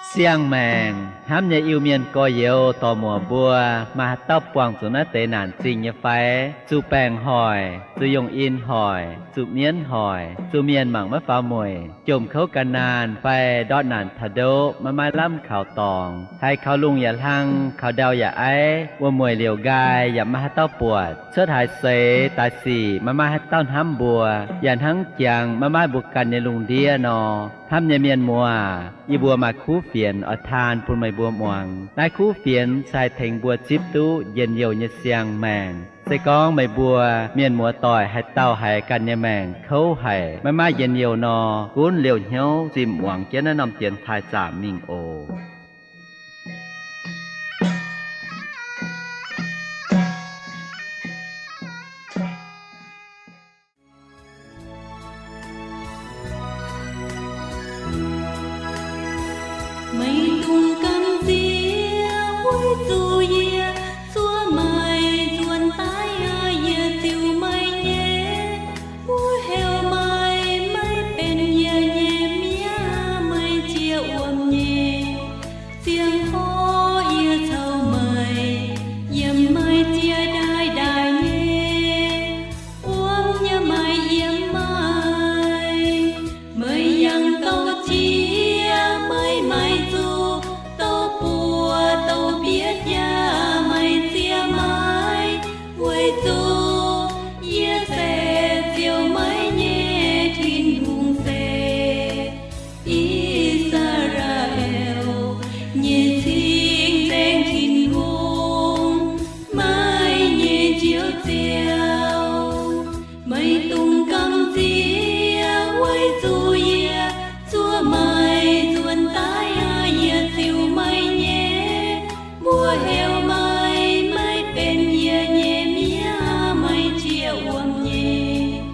Siang-maengc hnamv nyei Iu-Mienh gorx-youz dorc-muoc mbuo, maaih haaix dauh buangh zuqc naaiv deix naanc zingh nyei fai? Zuqc baengc hoic, zuqc yungh in hoic, zuqc mienv hoic, zuqc mienh mangc maiv faaux mueic, jomc kouv ga'naanh fai ndortv naanc taux ndoqv maiv maaih lamh kaux dorngx, haiz kaux lungh yaac hlang, kaux ndau yaac aiv, wuom-mueic liouc nqaai yaac maiv maaih haaix dauh buatc, cuotv haaix seix daaih sic maiv maaih haaix dauh hnamv mbuo, yaac hnangv jangx maiv maaih mbuo ganh nyei lungh ndiev nor. Hnamv nyei mienh muoz, yie mbuo maaih kuv fienx oix taan bun meih mbuo muangx. Naaiv kuv fienx se haih tengx mbuo zipv duqv njien-youh nyei siang-maengc. Se gorngv meih mbuo mienh muoz-doic haaix dauh haiz ganh nyei maengc kouv haic, maiv maaih njien-youh nor, gunv liouh hnyouv zimh muangx jienv naaiv norm dienx taaih zaamc mingh oc. Meih dungx gamh nziex weic zuqc yie zuov meih nzuonx daaih aqv, yie ziux meih nyei. Mbuo heuc meih, meih benx yie nyei mi'aqv, meih jiex wuom nyei. Ziangh hoc yie caux meih yiem meih jiex ndaaih ndaaih nyei. Wuom nyei meih yiem meih, meih yangh douh jiex, meih maiv zuqc douh buoz douh bietv jaax, meih ziex maaiz. Weic zuqc yie se ziouc meih nyei Tin-Hungh se I^saa^laa^en nyei Cing-Nzengc Tin-Hungh, meih nyei Njoux Ziouv. Meih dungx gamh nziex weic zuqc yie zuov meih nzuonx daaih aqv, yie ziux meih nyei. Mbuo heuc meih, meih benx yie nyei mi'aqv, meih jiex wuom nyei.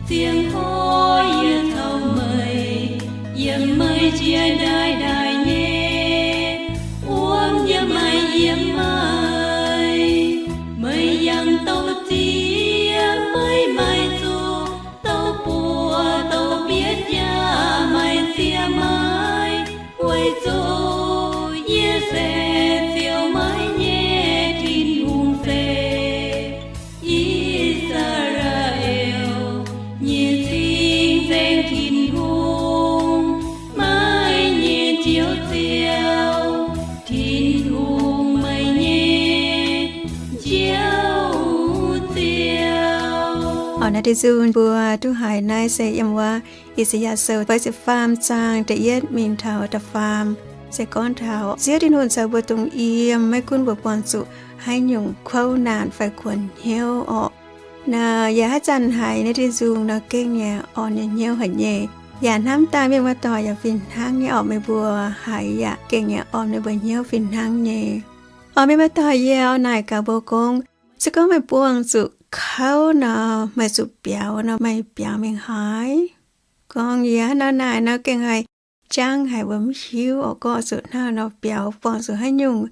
Ziangh hoc yie caux meih yiem meih jiex ndaaih ndaaih nyei. Wuom nyei meih yiem meih, meih yangh douh ziex, meih maiv zuqc douh buoz douh bietv jaax, meih ziex maaiz. Weic zuqc yie se ziouc meih nyei Tin-Hungh se I^saa^laa^en nyei Cing-Nzengc Tin-Hungh, meih nyei Njoux Ziouv, Tin-Hungh meih nyei Njoux Ziouv. Orqc, naaiv deix nzung mbuo duqv haiz naaiv se yiem wuov I^saa^yaa Sou feix ziepc faam zaang da'yietv mingh taux da'faam. Se gorngv taux Ziouv Tin-Hungh caux mbuo dungx yiem, maiv gunv mbuo buangh zuqc haaix nyungc kuouv naanc fai kuonx hnyouv orqc. Naaiv yaac haaix zanc haiz naaiv deix nzung nor gengh nyei orn nyei hnyouv haic nyei. Yaac hnamv daaih mienh muoz-doic yaac fih hnangv nyei orqc, meih mbuo haiz yaac gengh nyei orn meih mbuo hnyouv fih hnangv nyei. Orqc, mienh muoz-doic, yie oix naaic gaax mbuo gorngv, se gorngv meih buangh zuqc kouv nor, meih zuqc biaux nor, meih biaux mingh haaix? Gorngv yie hnangv naaiv naaic nor gengh haih jangv haic, mbuo mv hiuv orqc, gorngv zuqc hnangv nor biaux buangh zuqc haaix nyungc.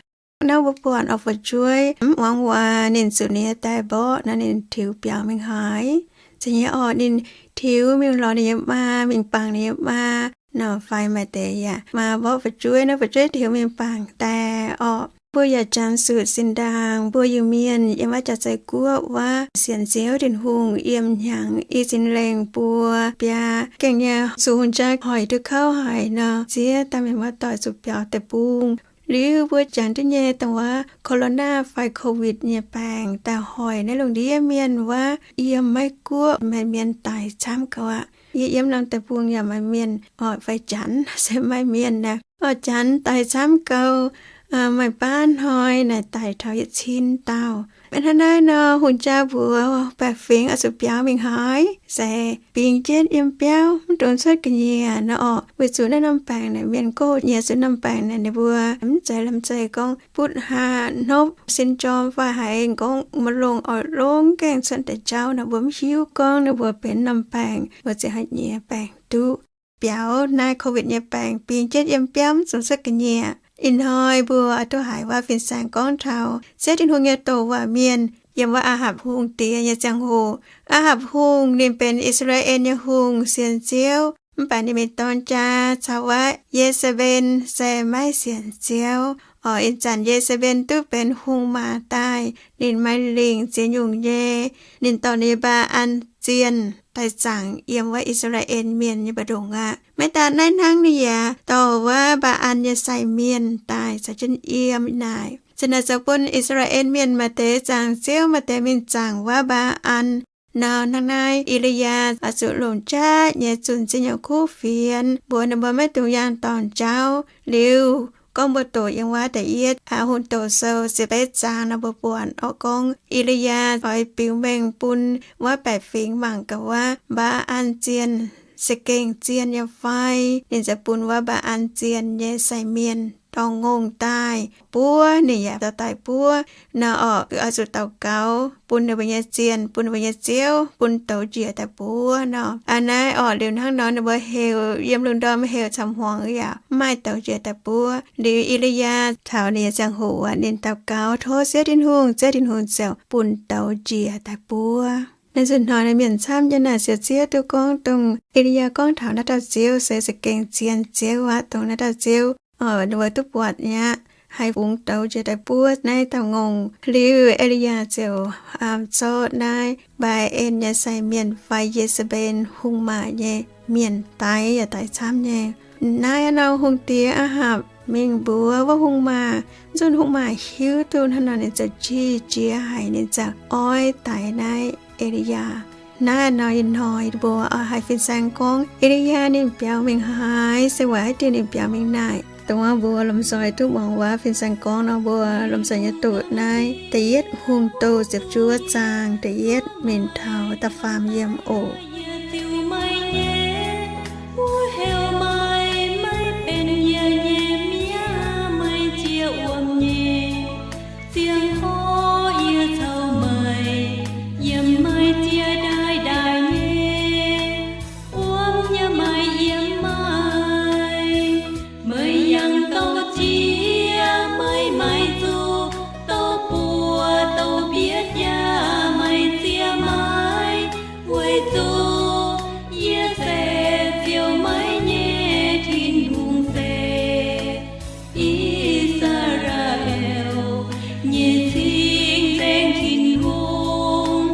Nor mbuo buatc orqc, fu'jueiv mv muangx waac, ninh zuqc ninh nyei daai mborqv nor, ninh tiux biaux mingh haaix? Zeiz nyei orqc, ninh tiux mingh lorz ninh nyei maa, mingh bangc ninh nyei maa nor, fai maaih deix yaac maa mborqv fu'jueiv nor, fu'jueiv tiux mingh bangc daai orqc. Mbuo yaac janx zuqc zinh ndaangc mbuo Iu Mienh yiem wuov jaax-zei guoqv wuov, sienx Ziouv Tin-Hungh yiem hnyangx, i zinh lengh buo biaa gengh nyei zuqc hungh jaa hoic duqv kouv haic nor, ziex dauh mienh muoz-doic zuqc biaux deic-bung. Liuz mbuo janx duqv nyei dongh wuov corona fai covid nyei baengc daaih hoic naaiv lungh ndiev mienh wuov yiem Meiv Guoqv maaih mienh daic camv gaux aqv. Yie yiem norm deic-bung yaac maaih mienh orqc, fai janx se maaih mienh naaic orqc, janx daic camv gaux. Maaih baav hnoi naaic daic taux yietc cin dauh. Mv hnangv naaiv nor, hungh jaa mbuox baeqc fingx oix zuqc biaux mingh haaix? Se bingx jienv yiem biauv, mv dungx cuotv ga'nyiec nor orqc. Weic zuqc naaiv norm baengc naaic mienh gox nyiex zuqc norm baengc naaic ninh mbuo mv zeiz lamh zeih gorngv butv haav hnopv sin jorm fai haiz gorngv m'longh oix longx gaengh cuotv deix jauv nor, mbuo mv hiuv gorngv ninh mbuo benx norm baengc, mbuo ziouc haih nyiex baengc duqv. Biaux naaiv covid nyei baengc bingx jienv yiem biauv mv dungx cuotv ga'nyiec. Ih hnoi mbuo duqv haiz wuov fin-saeng gorngv taux Ziouv Tin-Hungh nyei douc waac mienh yiem wuov Aa^hapc Hungh diex nyei ziangh hoc. Aa^hapc Hungh ninh benx I^saa^laa^en nyei hungh, sienx Ziouv. Mv baac ninh mingh dorng jaa caux wuov Ye^saa^wen se maiv sienx Ziouv. Oc, ih zanc Ye^saa^wen duqv benx hungh maac daaih, ninh maaih lingc ziex nyungc nyei. Ninh dorh ninh nyei Mbaa^an zienh daaih zaangc yiem wuov I^saa^laa^en Mienh nyei mbu'ndongx aqv. Maiv daan naaiv hnangv, ninh yaac dorh wuov Mbaa^an nyei sai mienh daaih caux jienv yiem naaic. Ziouc naaic zoux bun I^saa^laa^en Mienh maaih deix zaangc ziouv, maaih deix mingh zaangc wuov Mbaa^an. Nor hnangv naaiv, E^li^yaa oix zuqc longc jaav nyei zunh zinh nyouc kuv fienx mbuox ninh mbuo maiv dungx yangh dorngc jauv. Liuz gorngv mbuo doqc yiem wuov Da'yietv Hungh Doz Sou ziepc betv zaang nor, mbuo buatc oc, gorngv E^li^yaa oix biux mengh bun wuov baeqc fingx mangc gaax wuov Mbaa^an zienh se gengh zien nyei fai. Ninh ziouc bun wuov Mbaa^an zienh nyei sai mienh dorh ngongh daaih buov ninh, yaac dorh daaih buov nor, oc, oix zuqc daux gaux bun ninh mbuo nyei zienh, bun ninh mbuo nyei ziouv, bun douz njiec daaih buov nor. Aa, naaiv oc, liuz hnangv nor ninh mbuo heuc, yiem lungh ndorm heuc camv-hmuangx yaac mv maaih douz njiec daaih buov. Liuz E^li^yaa taux ninh nyei ziangh hoc aqv, ninh daux gaux tov Ziouv Tin-Hungh, Ziouv Tin-Hungh ziouc bun douz njiec daaih buov. Naaiv nzunc hnoi naaiv mienh camv nyei naaic siouc zieqv duqv gorngv dongh E^li^yaa gorngv taux naaiv dauh ziouv se za'gengh zien ziouv aqv. Dongh naaiv dauh ziouv, oc, ninh mbuo duqv buatc nyei aqv, haih fungx douz njiec daaih buov naaiv dauh ngongh. Liuz E^li^yaa ziouc zorqv naaiv Mbaa^en nyei sai mienh fai Ye^saa^wen hungh maac nyei mienh daix yaac daix camv nyei. Naaiv nor hungh diex Aa^hapc mingh mbuox wuov hungh maac. Nzunc hungh maac hiuv duqv hnangv nor, ninh ziouc qiex jiez haic, ninh ziouc oix daix naaiv E^li^yaa. Naaiv nor ih hnoi mbuo oix haiz fin-saeng gorngv E^li^yaa ninh biaux mingh haaix, se weic haaix diuc ninh biaux mingh naaic. Dongh wuov mbuo lomh nzoih duqv muangx wuov fin-saeng gorngv nor, mbuo lomh nzoih nyei doqc naaiv Da'yietv Hungh Doz ziepc juov zaang da'yietv mingh taux da'faam yiem oc. Ziangh hoc yie caux meih yiem meih jiex ndaaih ndaaih nyei, wuom nyei meih yiem meih. Meih yangh douh jiex meih maiv zuqc douh buoz douh mbiex jaax meih ziex maaiz, weic zuqc yie se Ziouv meih nyei Tin-Hungh se I^saa^laa^en nyei Cing-Nzengc Tin-Hungh,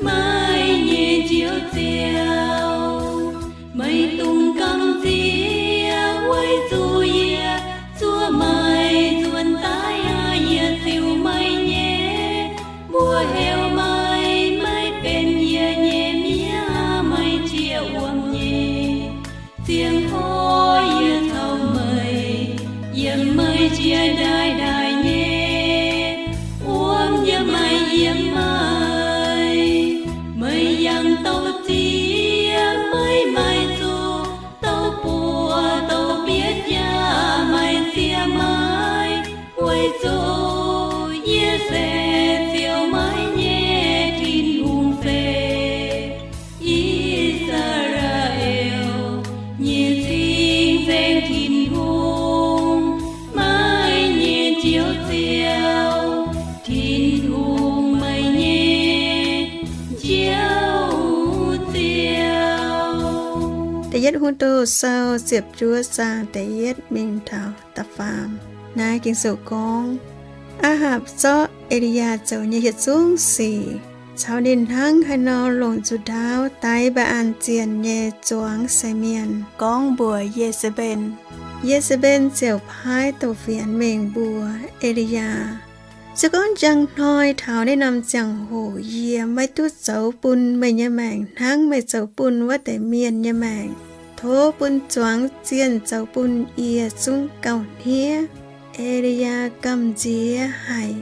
meih nyei Njoux Ziouv. Meih dungx gamh nziex weic zuqc yie zuov meih nzuonx daaih aqv. Yie ziux meih nyei, mbuox heuc meih, meih benx yie nyei miev, meih jiex wuom nyei. Ziangh hoc yie caux meih yiem meih jiex ndaaih ndaaih nyei, wuom nyei meih yiem meih. Meih yangh douh ziex meih maiv zuqc douh buoz douh mbiex jaax meih ziex maaiz, weic zuqc yie se Ziouv meih nyei Tin-Hungh se I^saa^laa^en nyei Cing-Nzengc Tin-Hungh, meih nyei Njoux Ziouv, Tin-Hungh meih nyei Njoux Ziouv. Da'yietv Hungh Doz Sou ziepc juov zaang da'yietv mingh taux da'faam. Naaiv Ging-Sou gorngv, Aa^hapc zorqv E^li^yaa zoux nyei yietc zungv sic caux ninh hnangv haaix nor longc nzuqc ndaauv daix Mbaa^an zienh nyei zuangx sai mienh gorngv mbuox Ye^saa^ven. Ye^saa^ven ziouc paaiv douz-fienx mingh mbuox E^li^yaa, Se gorngv njang hnoi taux naaiv norm ziangh hoc yie maiv duqv zoux bun meih nyei maengc hnangv meih zoux bun wuov deix mienh nyei maengc, tov bun zuangx zienh zoux bun yie zungv gauh hniev. E^li^yaa gamh nziex haic,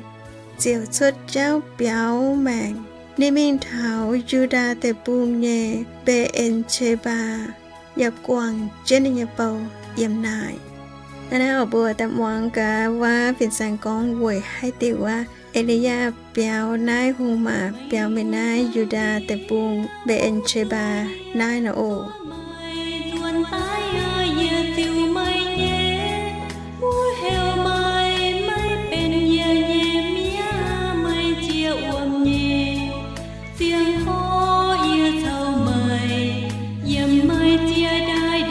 ziouc cuotv jauv biaux maengc. Ninh mingh taux Yu^ndaa Deic-Bung nyei Mbe^en^qe^mbaa, yaac guangc jienv ninh nyei bou yiem naaic. Naaiv naaiv oc, mbuo daaih muangx gaax wuov fin-saeng gorngv weic haaix diuc wuov E^li^yaa biaux naaiv hungh maac biaux mingh naaiv Yu^ndaa Deic-Bung Mbe^en^qe^mbaa naaiv nor oc. Ziangh hoc yie caux meih yiem meih jiex ndaaih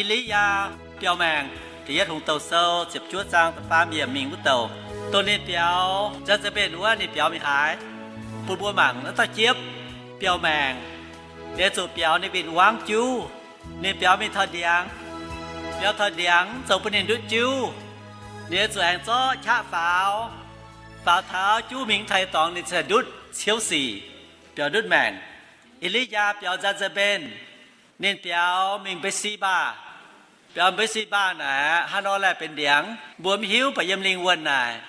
E^li^yaa biaux maengc. Da'yietv Hungh Douh Sou ziepc juov zaang da'faam yiemc mingh wuov douc, dongh ninh biaux Nzaa^nzaa^mben wuov, ninh biaux mingh haaix? Bun mbuo mangc naaiv dauh jiepv biaux maengc. Ninh oix zuqc biaux ninh win-wangv juv. Ninh biaux mingh taux ndiangx, biaux taux ndiangx zoux bun ninh ndutv juv. Ninh oix zuqc aengx zorqv qaqv faaux, faaux taux juv mingh taux dorngx ninh ziouc ndutv ciouv sic, biaux ndutv maengc. E^li^yaa biaux Nzaa^nzaa^mben, ninh biaux mingh Mbe^si^mbaa. Biaux Mbe^si^mbaa naaic aqv, hnangv nor laeh benx ndiangx, mbuo mv hiuv, mv baac yiem lingh wuonh naaic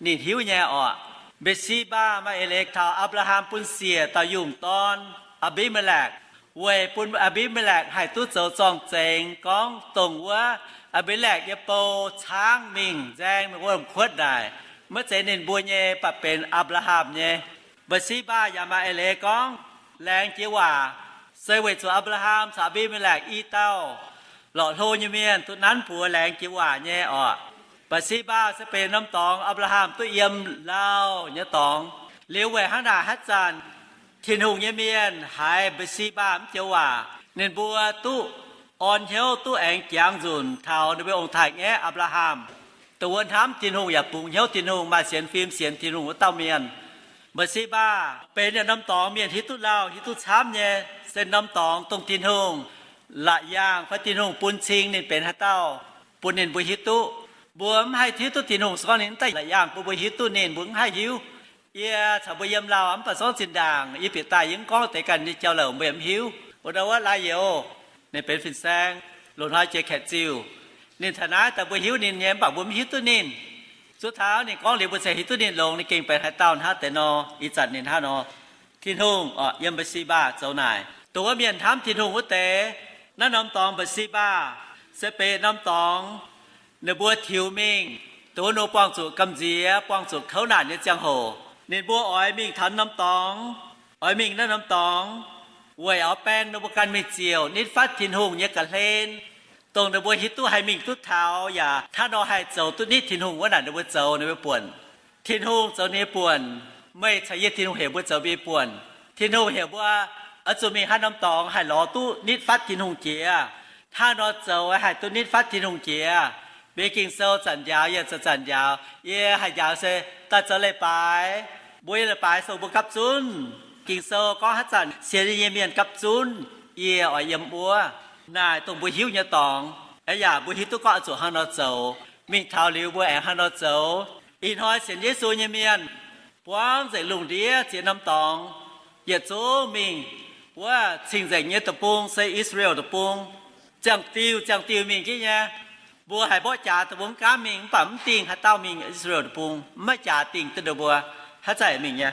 ninh hiuv nyei orqc. Mbe^si^mbaa maaih eix leiz taux Apc^laa^ham bun siec dauh yungh dorn, Aa^mbi^me^lekc, weic bun Aa^mbi^me^lekc haih duqv zoux zorng-zengx gorngv dongh wuov Aa^mbi^me^lekc nyei bou caangv mingh nzaeng mingh wuov lomh kuotv naaic, maiv zeiz ninh mbuo nyei, mv baac benx Apc^laa^ham nyei. Mbe^si^mbaa yaac maaih eix leiz gorngv laengz jiex waac, se weic zuqc Apc^laa^ham caux Aa^mbi^me^lekc i dauh lorqc hlo nyei mienh duqv nanv buoz laengz jiex waac nyei orqc. Mbe^si^mbaa se benx norm dorngx Apc^laa^ham duqv yiem lauh nyei dorngx. Liuz weic hnangv naaic haaix zanc Tin-Hungh nyei mienh haiz Mbe^si^mbaa mv joux waac, ninh mbuo duqv orn hnyouv, duqv aengx jangx nzunc taux ninh mbuo ong-taaix-ngaeqv Apc^laa^ham. Dongh wuov hnamv Tin-Hungh yaac bungx hnyouv Tin-Hungh, maaih sienx fim sienx Tin-Hungh wuov dauh mienh. Mbe^si^mbaa benx yietc norm dorngx mienh hiuv duqv lauh, hiuv duqv camv nyei, se norm dorngx dongh Tin-Hungh la'yaangh fai Tin-Hungh bun cing ninh benx haaix dauh, bun ninh mbuo hiuv duqv. Mbuo mv haih hiuv duqv Tin-Hungh se gorngv ninh mv daaih la'yaangh bun mbuo hiuv duqv ninh, mbuo mv haih hiuv. Yie caux mbuo yiem lauh mv baac zorngv zinh ndaangc yie bieqc daaih yie mv gorngv deix ganh nyei jauv-louc mbuo yaac mv hiuv. Wuov dauh wuov Laa Youz, ninh benx fin-saeng, loz-hnoi jiex Kaeqv-Ziuh. Ninh taux naaiv daaih mbuo hiuv ninh nyei mv baac mbuo mv hiuv duqv ninh. Zuov taux ninh gorngv liuz mbuo cingx hiuv duqv ninh longx, ninh gengh benx haaix dauh hnangv deix nor, ih zanc ninh hnangv nor. Tin-Hungh orqc, yiem Mbe^si^mbaa zoux naaic. Dongh wuov mienh hnamv Tin-Hungh wuov deix, naaiv norm dorngx Mbe^si^mbaa se benx norm dorngx ninh mbuo tiux mingh, dongh wuov nor buangh zuqc gamh nziex, buangh zuqc kouv naanc nyei ziangh hoc, ninh mbuo oix mingh taux norm dorngx, oix mingh naaiv norm dorngx weic oix baeng ninh mbuo ganh mingh ziouc nitv fatv Tin-Hungh nyei ga'hlen, dongh ninh mbuo hiuv duqv haih mingh duqv taux yaac hnangv nor haih zoux duqv nitv Tin-Hungh wuov naaic ninh mbuo zoux ninh mbuo buonc. Tin-Hungh zoux ninh nyei buonc. Meih caux yie, Tin-Hungh heuc mbuo zoux mbuo nyei buonc. Tin-Hungh heuc mbuo oix zuqc mingh haaix norm dorngx haih lorz duqv nitv fatv Tin-Hungh jiex. Hnangv nor zoux haih duqv nitv fatv Tin-Hungh jiex. Mbuo nyei Ging-Sou zanc njaaux yie, zanc zanc njaaux yie haih njaaux se daaih zoux leiz-baaix. Mbuo nyei leiz-baaix se mbuo gapv zunv. Ging-Sou gorngv haaix zanc sienx yie nyei mienh gapv zunv, yie oix yiem wuov. Naaic dongh mbuo hiuv nyei dorngx. Aa yaac mbuo hiuv duqv gorngv oix zuqc hnangv nor zoux. Mingh taux liuz mbuo aengx hnangv nor zoux. Ih hnoi sienx Yesu nyei mienh buangv nzengc lungh ndiev ziex norm dorngx, yietc zungv mingh wuov cing-nzengc nyei deic-bung se I^saa^laa^en Deic-Bung. Ziangh diuh ziangh diuh mingh jienv nyei. Mbuo haiz mborqv jaax deic-bung mv gaamv mingh, mv baac mv dingh haaix dauh mingh I^saa^laa^en Deic-Bung, maiv jaax dingh duqv ninh mbuo, haaix zanc mingh nyei.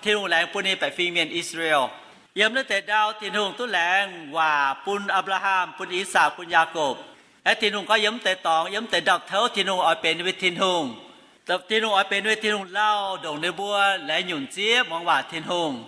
Tin-Hungh laengz bun ninh baeqc fingx mienh I^saa^laa^en. Yiem naaiv deix ndau Tin-Hungh duqv laengz waac bun Apc^laa^ham, bun I^sakc, bun Yaakopv. Aeqv, Tin-Hungh gorngv yiem deix dorngx, yiem deix ndau-touv Tin-Hungh oix benx ninh mbuo Tin-Hungh. Tin-Hungh oix benx ninh mbuo Tin-Hungh lauh ndongc ninh mbuo laengz nyunc zieqv muangx waac Tin-Hungh.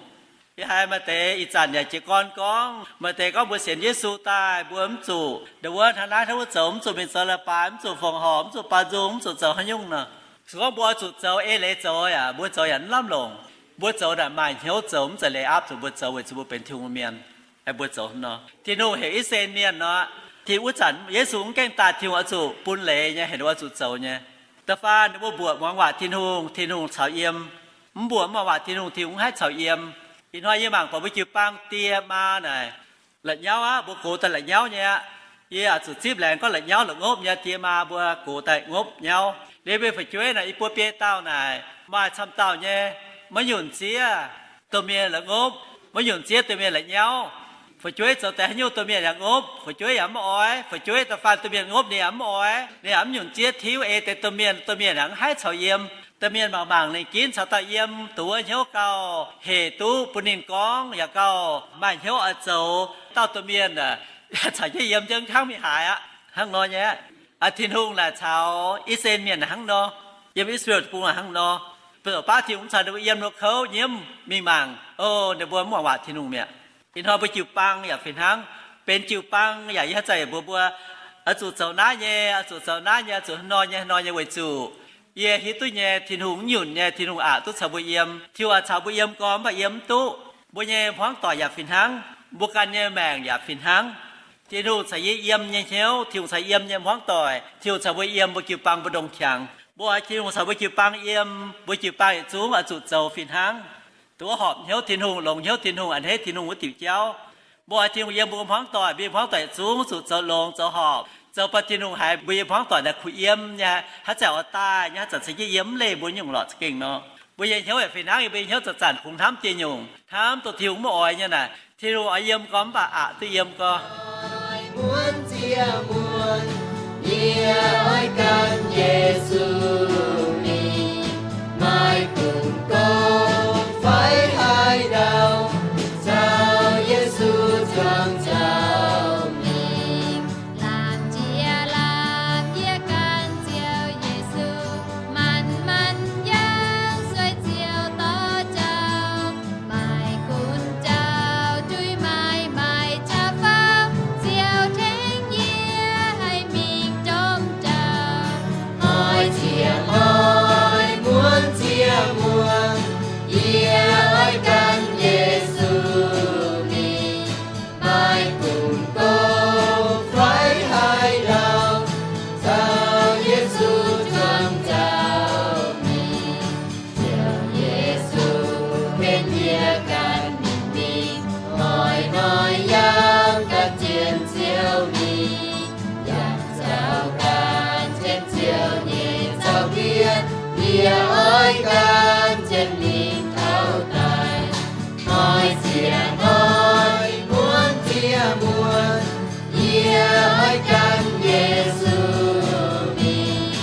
Yie haiz maaih deix ih zanc yaac jiez gorn gorngv, maaih deix gorngv mbuo sienx Yesu daaih mbuo mv zuqc ndau wuov hnangv naaiv hnangv wuov zoux, mv zuqc mingh zoux leiz-baaix, mv zuqc fongc horc, mv zuqc baaux nzung, mv zuqc zoux haaix nyungc nor. Se gorngv mbuo oix zuqc zoux, eix leiz zoux yaac mbuo zoux yaac mv lamh longc. Mbuo zoux naaic maaih hnyouv zoux, mv zeiz leiz aapv zuqc mbuo zoux weic zuqc mbuo benx Tin-Hungh mienh. Mbuo zoux nor, Tin-Hungh heuc Yi^saa^laa^en mienh nor, Tin, wuov zanc Yesu mv gaengh daaih, Tin-Hungh oix zuqc bun leiz nyei, heuc ninh oix zuqc zoux nyei. Da'faanh ninh mbuo mbuoqc muangx waac Tin-Hungh, Tin-Hungh caux yiem. Mv mbuoqc mv muangx waac Tin-Hungh, Tin-Hungh mv haih caux yiem. Ih hnoi yie mangc buatc mbuo jiu-baang die maa naaic la'nyauv aqv. Mbuo gox daaih la'nyauv nyei aqv. Yie yaac zuqc zipv laengz gorngv la'nyauv la'ngopv nyei die maa mbuo gox daaih ngopv nyauv. Liuz mbuo fu'jueiv naaic i buo biei dauh naaic maaih camv dauh nyei, maiv nyunc zieqv domh mienh la'ngopv, maiv nyunc zieqv domh mienh la'nyauv. Fu'jueiv zoux deix haaix nyungc domh mienh yaac ngopv, fu'jueiv yaac mv oix. Fu'jueiv da'faanh domh mienh ngopv ninh yaac mv oix, ninh yaac mv nyunc zieqv tiuv ei deix domh mienh, domh mienh yaac mv haih caux yiem. Domh mienh mangc mangc ninh ginv caux dauh yiem, dongh wuov hnyouv gauh hec duqv bun ninh gorngv yaac gauh maaih hnyouv oix zoux. Dauh domh mienh caux jienv yiem jienv hnangv mingh haaix aqv, hnangv nor nyei aqv. Aa, Tin-Hungh naaic caux I^saa^laa^en mienh hnangv nor, yiem I^saa^laa^en Deic-Bung hnangv nor. Bun zoux baav Tin-Hungh mv caux ninh mbuo yiem nor kouv nyiemv mingh mangc, o, ninh mbuo mv muangx waac Tin-Hungh mi'aqv. Ih hnoi mbuo jiu-baang yaac fih hnangv. Benx jiu-baang yaac yie haaix zanc yaac mbuox mbuo, oix zuqc zoux naaiv nyei, oix zuqc zoux naaiv nyei, oix zuqc hnangv nor nyei, hnangv nor nyei, weic zuqc yie hiuv duqv nyei, Tin-Hungh mv nyunc nyei, Tin-Hungh aqc duqv caux mbuo yiem. Tin-Hungh aqc caux mbuo yiem gorngv mv baac yiem mv duqv. Mbuo nyei hmuangv doic yaac fih hnangv, mbuo ganh nyei maengc yaac fih hnangv. Tin-Hungh caux yie yiem nyei hnyouv, Tin-Hungh caux yiem nyei hmuangv doic, Tin-Hungh caux mbuo yiem, mbuo jiu-baang mbu'ndongx qangx. Mbuo oix Tin-Hungh caux mbuo jiu-baang yiem, mbuo jiu-baang yietc zungv oix zuqc zoux fih hnangv. Duqv horpc hnyouv Tin-Hungh, longx hnyouv Tin-Hungh, a'hneiv Tin-Hungh wuov diuc jauv. Mbuo oix Tin-Hungh yiem mbuo nyei hmuangv doic, mbuo nyei hmuangv doic yietc zungv zuqc zoux longx zoux horpc, zoux bun Tin-Hungh haiz mbuo nyei hmuangv doic naaic kuh yiem nyei, haaix zanc oix daaih nyei, haaix zanc ceix jienv yiem, mv leih mbuo nyungc lorqc za'gengh nor. Mbuo nyei hnyouv yaac fih hnangv, yie mbuo nyei hnyouv zanc-zanc kungx hnamv dieh nyungc, hnamv dongh Tin-Hungh maiv oix nyei naaic. Tin-Hungh oix yiem gorngv mv baac aqc duqv yiem gorngv, muonz ziec muonz, yie oix gan Yesu mingh. Maaih gong-zoh fai haaix ndau, caux Yesu zuangx zaux mingh. Lamh nziex lamh yie gan Ziouv Yesu, manc-manc yangh sueih Ziouv dorh jauv. Maaih gunv jauv duih maaih, maaih jauv faaux, Ziouv tengx yie haih mingh domh jauv. Hnoi ziec hnoi, muonz ziec muonz, yie oix gan Yesu mingh. Maaih gong-zoh fai haaix ndau, caux Yesu zuangx zaux mingh. Ziouv Yesu ken yie gan ninh mingh, hnoi-hnoi yangh gan jienv Ziouv mingh. Yangh zaux gan jienv Ziouv nyei zaux-ndiev, yie oix gan jienv mingh taux daic. Hnoi ziec hnoi, muonz ziec muonz, yie oix gan Yesu mingh.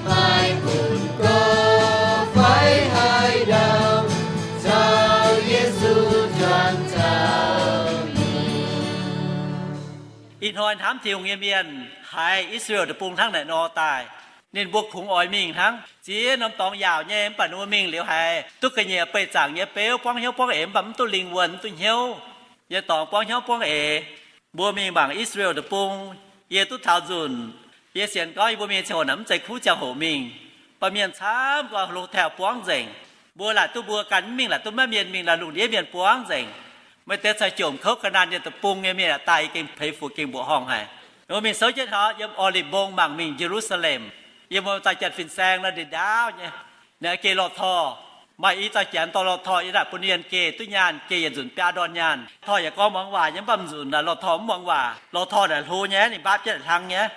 Maaih gunv gox fai haaix ndau, caux Yesu zuangx zaux mingh. Ih hnoi hnamv Tin-Hungh nyei mienh haiz I^saa^laa^en Deic-Bung hnangv naaic nor daaih, ninh mbuo kungx oix mingh hnangv. Ziex norm dorngx yaauc nyei, mv baac ninh mbuo mingh liuz haiz duqv ga'nyiec beih zaangc nyei beuv, buangv hnyouv buangv eix, mv baac mv duqv lingh wuonh, mv duqv hnyouv nyei dorngx buangv hnyouv buangv eix. Mbuo mingh mangc I^saa^laa^en Deic-Bung. Yie duqv taux nzunc, yie sienx gorngv yie mbuo mingh ziangh hoc naaic mv zeiz kuv ziangh hoc mingh. Baamh mienh camv gau, hotel buangv nzengc. Mbuo laaic duqv mbuo ganh mv mingh, laaic duqv maiv mienh mingh, laaic lungh ndiev mienh buangv nzengc. Maaih deix caux jomc kouv ga'naanh nyei deic-bung nyei mienh daaih, yie gengh peix fuc gengh mbuoqc horngh haic. Mbuo mingh souv jienv haaix, yiem Olive Mbong mangc mingh Ye^lu^saa^lem. Yie mbuo dauh janx fin-saeng nor, ndie ndaauv nyei, ninh geh lorh torh. Maaih i dauh janx dorh lorh torh, yie naaic bun ninh geh duqv nyaanh, geh yietc nzunc biaa ndorn nyaanh. Torh yaac gorngv muangx waac nyei, mv baac nzunc naaic lorh torh mv muangx waac. Lorh torh naaic hlo nyei, ninh mbaapv jienv naaic hlang nyei.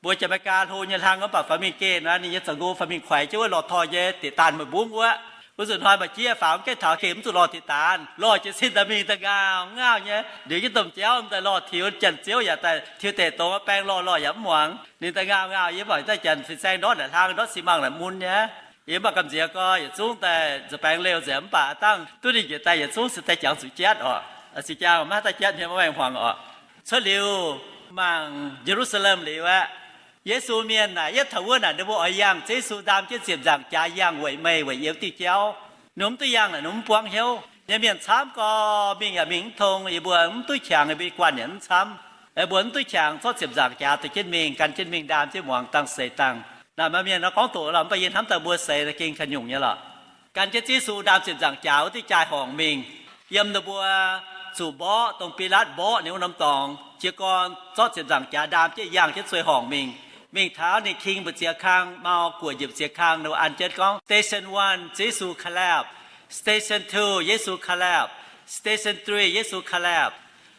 Mbuo Janx-Mei^gaa hlo nyei hlang, mv baac faix mingh geh naaic ninh nyei zoux nqo faix mingh kuaix jienv wuov lorh torh nyei deic-daanh meih mbungv wuov. Wuov nzunc hnoi maaih jieqv faaux mv gaengh taux geh mv zuqc lorh deic-daanh, lorh jiez sin daaih mingh daaih ngaauh ngaauh nyei, liuz jienv domh jauv daaih lorh tiux, Janx-Ziouv yaac daaih tiux deic-dongh baeng lorh, lorh yaac mv muangx. Ninh daaih ngaauh ngaauh, yie mv baac daaih janx fin-saeng ndortv naaic hlang, ndortv xi mangc naaic mun nyei. Yie mv baac gamh nziex gorx, yietc zungv daaih nzuih baengx liouh nzengc, mv baac dangh duqv ninh njiec daaih yietc zungv se daaih jangx zuqc jatv oc. Zinh jangx maiv haih daaih jatv hmien maiv maengh hmuangx oc. Cuotv liuz mangc Ye^lu^saa^lem liuz aeqv, Yesu mienh naaic yietv taux wuov naaic ninh mbuo oix yangh Ziouv Yesu, ndaam jienv ziepc nzaangc jaax yangh weic meih weic yie diuh jauv. Ninh mbuo mv duqv yangh naaic, ninh mbuo mv buangv hnyouv. Nyei mienh camv gau, mingh yaac mingh mv tong, yie mbuo mv duqv qangx, yie mbuo guanh yaac mv camv. Mbuo mv duqv qangx, zorqv ziepc nzaangc jaax dorh jienv mingh, gan jienv mingh, ndaam jienv muangx dangh seix dangh. Naaic maaih mienh nor gorngv doqc lorqc, mv baac yie hnamv daaih mbuo seix naaic gengh ganh nyungc nyei lorqc. Gan jienv Ziouv Yesu ndaam ziepc nzaangc jaax wuov diuh jaaix horngc mingh, yiem ninh mbuo zuqc mborqv, dongh Bilaatv mborqv ninh wuov norm dorngx. Jiez gorn zorqv ziepc nzaangc jaax ndaam jienv yangh jienv zueih horngc mingh. Mingh taux ninh king mbu'ziex kang, mau guoqv njiec mbu'ziex kang, ninh mbuo an jienv gorngv Station one, Ziouv Yesu collapse. Station two, Yesu collapse. Station three, Yesu collapse.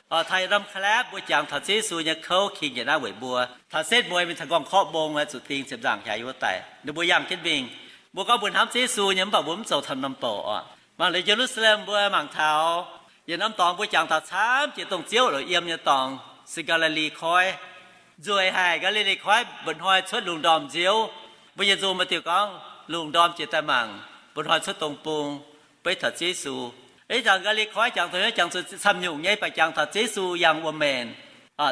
Taux yietc norm collapse, mbuo jangx taux Ziouv Yesu nyei kouv, king yietc naaiv weic mbuo. Taux setv mueiz mingh taux nqorngv-korqv mbong, zuqc ding ziepc nzaangc jaax yiem wuov daaih, ninh mbuo yangh jienv mingh. Mbuo gorngv mbuo hnamv Ziouv Yesu nyei, mv baac mbuo mv zoux taux norm bouc oc. Mangc liuz Ye^lu^saa^lem mbuo mangc taux yietc norm dorngx, mbuo jangx taux camv jiex dongh Ziouv oix yiem nyei dorngx se Gaa^li^li Koiv. Nzueic haic, Gaa^li^li Koiv mba'hnoi cuotv lungh ndorm nziouv. Mbuo yietc nzungh maaih diuh gorngv lungh ndorm jiex daaih mangc, mba'hnoi cuotv dong bung, beiv taux Ziouv Yesu. Ih zanc Gaa^li^li Koiv jangx dongh jangx zuqc camv nyungc nyei, baac jangx taux Ziouv Yesu yangh wuom-maenc.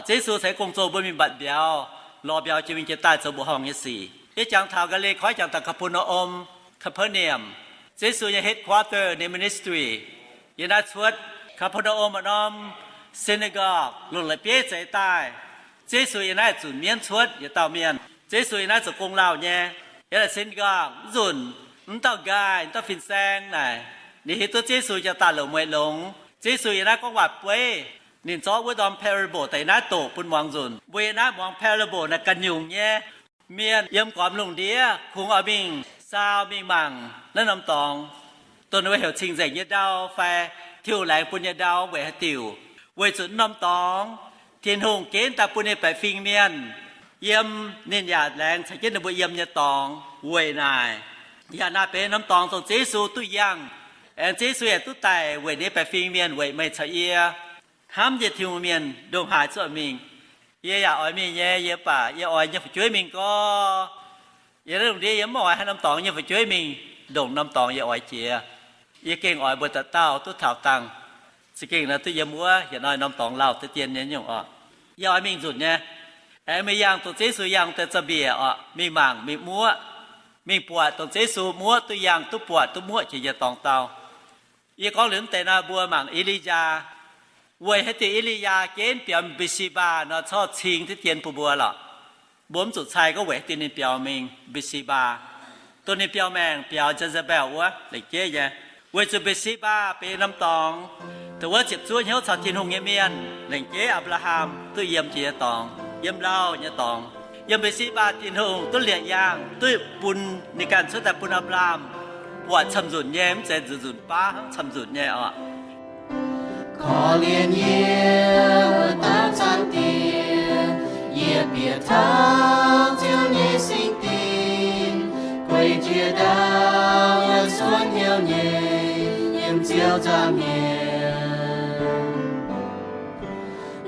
Ziouv Yesu ceix gong-zoh mbuo mingh mbatc mbiauz, lorz mbiauz jiex mingh jiex daaih zoux mbuoqc horngh nyei sic. Yie jangx taux Gaa^li^li Koiv jangx taux Kapernauum, Capernaum, Ziouv Yesu nyei headquarter ninh ministry. Yiem naaiv cuotv Kapernauum maaih norm synagogue, lungh la'bieiv zeix daaih. Ziouv Yesu yiem naaiv zunc mienv cuotv yietc dauh mienh. Ziouv Yesu yiem naaiv zoux gong lauh nyei. Yiem naaiv synagogue mv nzunc, mv dauh nqaai, mv dauh fin-saeng naaic, ninh hiuv duqv Ziouv Yesu jiex daaih louc mueiz longx. Ziouv Yesu yiem naaiv gorngv waac-beiv. Ninh zorqv wuov norm parable daaih naaiv doqc bun muangx nzunc. Mbuo yiem naaiv muangx parable naaiv ganh nyungc nyei. Mienh yiem gormx lungh ndiev kungx oix mingh saau mingh mangc naaiv norm dorngx, dongh ninh mbuo heuc cing-nzengc nyei ndau fai tiuv laengz bun nyei ndau weic haaix diuc? Weic zuqc norm dorngx Tin-Hungh genv daaih bun ninh baeqc fingx mienh. Yiem ninh yaac laengz caux jienv ninh mbuo yiem nyei dorngx weic naaic. Yaac naaiv benx norm dorngx dongh Ziouv Yesu duqv yangh. Aengx Ziouv Yesu yaac duqv daic weic ninh baeqc fingx mienh weic meih caux yie. Hnamv njiec Tin-Hungh mienh ndongc haaix zuqc mingh. Yie yaac oix mingh nyei, yie baac yie oix nyei fu'jueiv mingh gorx. Yie naaiv lungh ndiev yie mv oix haaix norm dorngx nyei fu'jueiv mingh, ndongc norm dorngx yie oix jiex. Yie gengh oix mbuo dauh dauh duqv taux dangh. Za'gengh nor duqv yiem wuov, yietc hnoi norm dorngx lauh deix dien nyei nyungc oc. Yie oix mingh nzunc nyei. Aengx meih yangh dongh Ziouv Yesu yangh deix za'mbieqc oc, mingh mangc, mingh muoqv, mingh buatc dongh Ziouv Yesu muoqv duqv yangh, duqv buatc, duqv muoqv jiex nyei dorngx dauh. Yie gorngv liuz mv deix nor, mbuo mangc E^li^yaa. Weic haaix diuc E^li^yaa genv biaux Mbe^si^mbaa nor corc cing diqv dien bun mbuo lorqc? Mbuo mv zuqc cai gorngv weic haaix diuc ninh biaux mingh Mbe^si^mbaa. Dongh ninh biaux maengc biaux Je^se^mbetc wuov lengc jeiv nyei. Weic zuqc Mbe^si^mbaa benx norm dorngx, dongh wuov ziepc zuoqv hnyouv caux Tin-Hungh nyei mienh, lengc jeiv Apc^laa^ham duqv yiem jiex nyei dorngx, yiem lauh nyei dorngx. Yiem Mbe^si^mbaa Tin-Hungh duqv liepc yaangh, duqv bun ninh ganh cuotv daaih bun Apc^laa^ham buatc camv-nzunc nyei, mv zeiz nzunc nzunc baav hnangv, camv-nzunc nyei oc. Korv-lienh yie wuov dauh Zaangc Diex, yie bieqc taux Ziouv nyei singx dinc, gueic jiex ndau yaac cuotv hnyouv nyei yiem Ziouv nzangc nyei.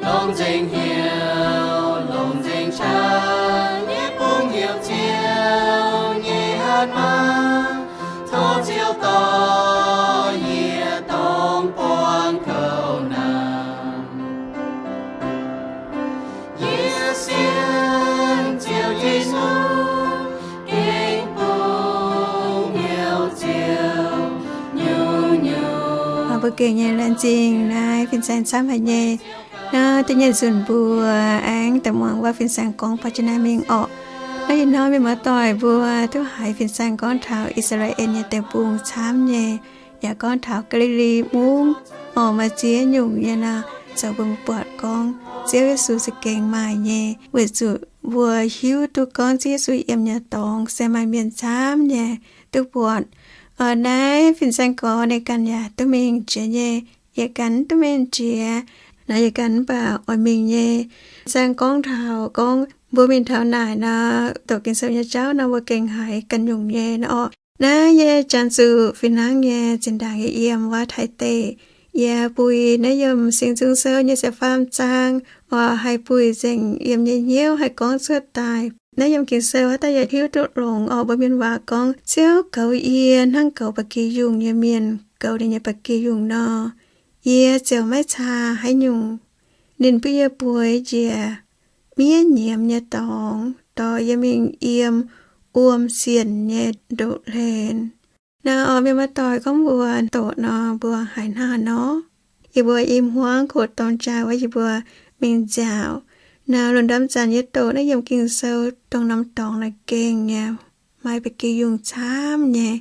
Longc nzengc hnyouv, longc nzengc qaqv nyei bungx heuc Ziouv nyei hatc maaz, tov Ziouv dorh yie dongh buangh kouv naaic. Yie sienx Ziouv Yesu, gengh bungx heuc Ziouv nyungc-nyungc. Mbuo gengh nyei laengz zingh naaiv fin-saeng camv haic nyei. Naaiv da'nyeic nzunc mbuo aengx daaih muangx wuov fin-saeng gorngv baac jienv naaiv mingh orqc. Naaiv ih hnoi mienh muoz-doic mbuo duqv haiz fin-saeng gorngv taux I^saa^laa^en nyei deic-bung camv nyei, yaac gorngv taux Gaa^li^li Mungv, orqc, maaih ziex nyungc nyei nor, zoux bun mbuo buatc gorngv Ziouv Yesu za'gengh maaih nyei, weic zuqc mbuo hiuv duqv gorngv Ziouv Yesu yiem nyei dorngx se maaih mienh camv nyei duqv buatc. Naaiv fin-saeng gorx ninh ganh yaac duqv mingh jiex nyei, yie ganh duqv mingh jiex. Naaiv yie ganh mv baac oix mingh nyei. Fin-saeng gorngv taux gorngv mbuo mingh taux naaic nor, doqc Ging-Sou nyei jauv nor mbuo gengh haiz ganh nyungc nyei nor orqc. Naaiv yie janx zuqc fih hnangv nyei zinh ndaangc yie yiem wuov Taiv deic, yie buix naaiv yiem Singx Nzung Sou nyei ziepc faam zaang, oix haih buix nzengc yiem nyei hnyouv haih gorngv cuotv daaih. Naaiv yiem Ging-Sou haaix dauh yaac hiuv duqv longx orqc, mbuo mienh waac gorngv, Ziouv goux yie hnangv goux ba'gi yungh nyei mienh goux ninh nyei ba'gi yungh nor, yie ziouc maiv caa haaix nyungc. Ninh bun yie bueix njiec miev nyiemz nyei dorngx, dorh yie mingh yiem wuom sienc nyei ndoqv hlen. Naaiv orqc, mienh muoz-doic, gorngv mbuo doqc nor, mbuo haiz hnangv haaix nor? Yie mbuo i hmuangv kuv dorng jaax wuov yie mbuo mingh nziaauc. Naaiv lungh ndorm zanc yie doqc naaiv yiem Ging-Sou dongh norm dorngx naaic gengh nyei, maaih ba'gi yungh camv nyei.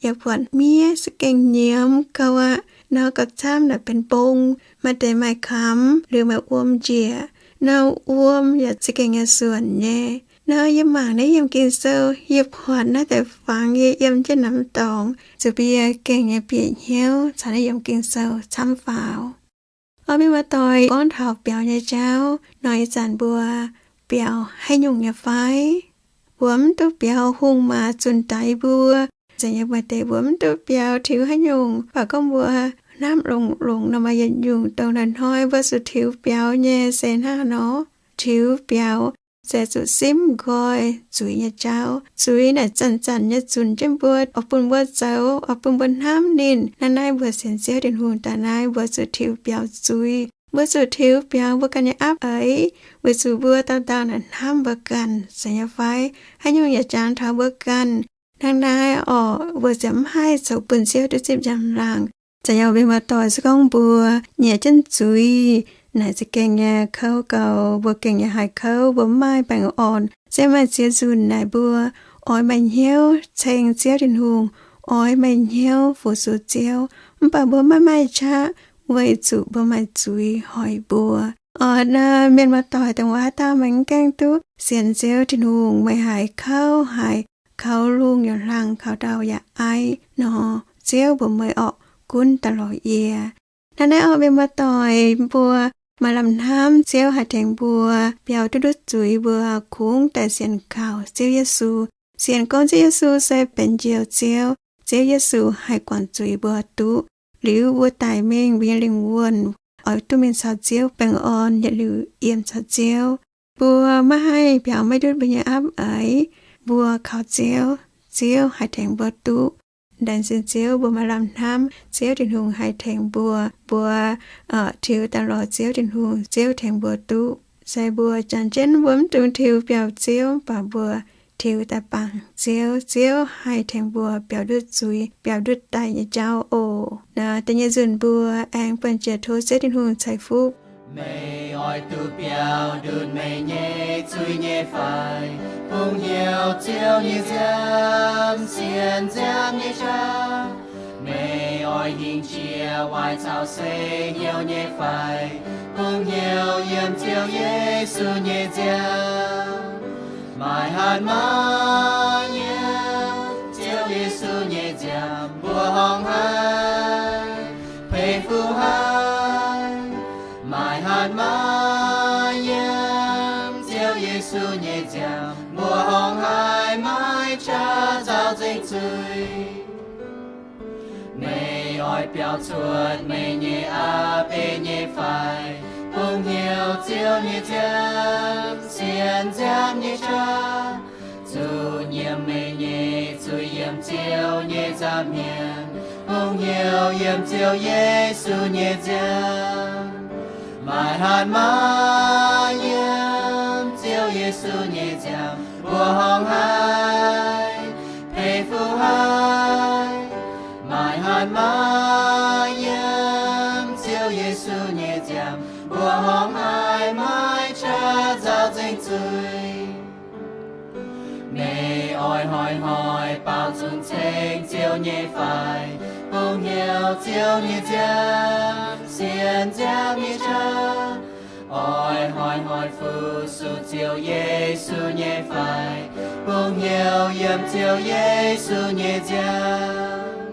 Yaac buatc miev za'gengh nyiemz gauh aqv. Nor gauh camv naaic benx mbong, maaih deix maaih kamx, liuz maaih wuom njiec. Nor wuom yaac za'gengh nyei suonc nyei. Nor yie mangc naaiv yiem Ging-Sou, yie buatc naaiv deix fangx yie yiem jienv norm dorngx, zuqc bun yie gengh nyei bieqc hnyouv caux naaiv yiem Ging-Sou camv faaux. Orqc, mienh muoz-doic, gorngv taux biaux nyei jauv nor, ih zanc mbuo biaux haaix nyungc nyei fai? Mbuo mv duqv biaux hungh maaz zunh daix mbuo. Zeiz nyei, maaih deix mbuo mv duqv biaux tiux haaix nyungc, mv baac gorngv mbuo hnamv longx-longx nor, maaih yietc nyungc dongh hnoi-hnoi mbuo zuqc tiux biaux nyei se hnangv haaix nor? Tiux biaux se zuqc simv nqoi zuiz nyei jauv. Zuiz naaic zanc-zanc nyei zunc jienv mbuo, oix bun mbuo zoux, oix bun mbuo hnamv ninh. Hnangv naaiv mbuo sienx Ziouv Tin-Hungh daaih naaiv, mbuo zuqc tiux biaux zuiz. Mbuo zuqc tiux biaux mbuo ganh nyei aapv eix, weic zuqc mbuo dauh dauh naaic hnamv mbuo ganh, zeiz nyei fai? Haaix nyungc yaac jangx taux mbuo ganh. Hnangv naaiv orqc, mbuo ziouc mv haih zoux bun Ziouv duqv zipv njang-laangc. Zeiz nyei, mienh muoz-doic, se gorngv mbuo nyiex jienv zuiz naaic za'gengh nyei kouv gauh, mbuo gengh nyei haih kouv, mbuo mv maaih baengh orn. Se maaih ziex nzunc naaic mbuo oix maaih hnyouv ceng Ziouv Tin-Hungh, oix maaih hnyouv fu-sux Ziouv, mv baac mbuo maiv maaih qaqv. weic zuqc mbuo maaih zuiz hoic mbuo. Orqc, mienh muoz-doic, dongh wuov haaix dauh meih mv gaengh duqv sienx Ziouv Tin-Hungh, meih haiz kouv, haiz kouv lungh yaac hlang, kaux ndau yaac aiv nor, Ziouv mbuox meih orqc, gunv daaih lorz yie. Hnangv naaiv orqc, mienh muoz-doic, mbuo maaih lamh hnamv Ziouv haih tengx mbuo biaux duqv ndutv zuiz, mbuo kungx daaih sienx kaux Ziouv Yesu, sienx gorngv Ziouv Yesu se benx Njoux Ziouv. Ziouv Yesu haih guangc zuiz mbuo duqv. Liuz mbuo daic mingh, mbuo nyei lingh wuonh oix duqv mingh caux Ziouv baengh orn, yietc liuz yiem caux Ziouv. Mbuo maiv haih biaux maiv ndutv mbuo nyei apv eix. Mbuo kaux Ziouv, Ziouv haih tengx mbuo duqv. Laengz zingh Ziouv, mbuo maaih lamh hnamv Ziouv Tin-Hungh haih tengx mbuo. Mbuo tiux daaih lorz Ziouv Tin-Hungh, Ziouv tengx mbuo duqv. Se mbuo janx jienv mbuo mv dungx tiux biauv Ziouv, mv baac mbuo tiux daaih bangc Ziouv, Ziouv haih tengx mbuo biaux ndutv zuiz, biaux ndutv daic nyei jauv oc. Naaiv deix nyei nzunc mbuo aengx buonv-jiex tov Ziouv Tin-Hungh ceix fuqv. Meih oix duqv biaux ndutv meih nyei zuiz nyei fai? Bungx hnyouv Ziouv nyei nziaamv, sienx nziaamv nyei qaqv. Meih oix hingh jiex waaic caux se hnyouv nyei fai? Bungx hnyouv yiem Ziouv Yesu nyei nziaamv. Maaih hatc maaz yiem Ziouv Yesu nyei nziaamv mbuo horngh haic, peix fuqv haic. Maaih hatc maaz yiem Ziouv Yesu nyei nziaamv mbuo horngh haic, maiv qaqv nzaaux nzengc zuiz. Meih oix biaux cuotv meih nyei aa beiv nyei fai? Bungx hnyouv Ziouv nyei nziaamv, sienx nziaamv nyei qaqv. Zuqc nyiemc meih nyei zuiz yiem Ziouv nyei nza'hmien. Bungx hnyouv yiem Ziouv Yesu nyei nziaamv. Maaih hatc maaz yiem Ziouv Yesu nyei nziaamv mbuo horngh haic, peix fuqv haic. Maaih hatc maaz yiem Ziouv Yesu nyei nziaamv mbuo horngh haic, maiv qaqv nzaaux nzengc zuiz. Meih oix hnoi-hnoi baaux nzung ceng Ziouv nyei fai? Bungx hnyouv Ziouv nyei nziaamv, sienx nziaamv nyei qaqv. Oix hnoi-hnoi fu-sux Ziouv Yesu nyei fai? Bungx hnyouv yiem Ziouv Yesu nyei nziaamv.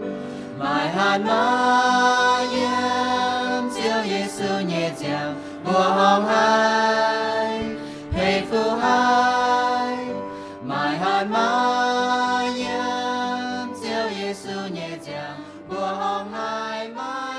Maaih hatc maaz yiem Ziouv Yesu nyei nziaamv mbuo horngh haic, peix fuqv haic. Maaih hatc maaz yiem Ziouv Yesu nyei nziaamv mbuo horngh haic, maiv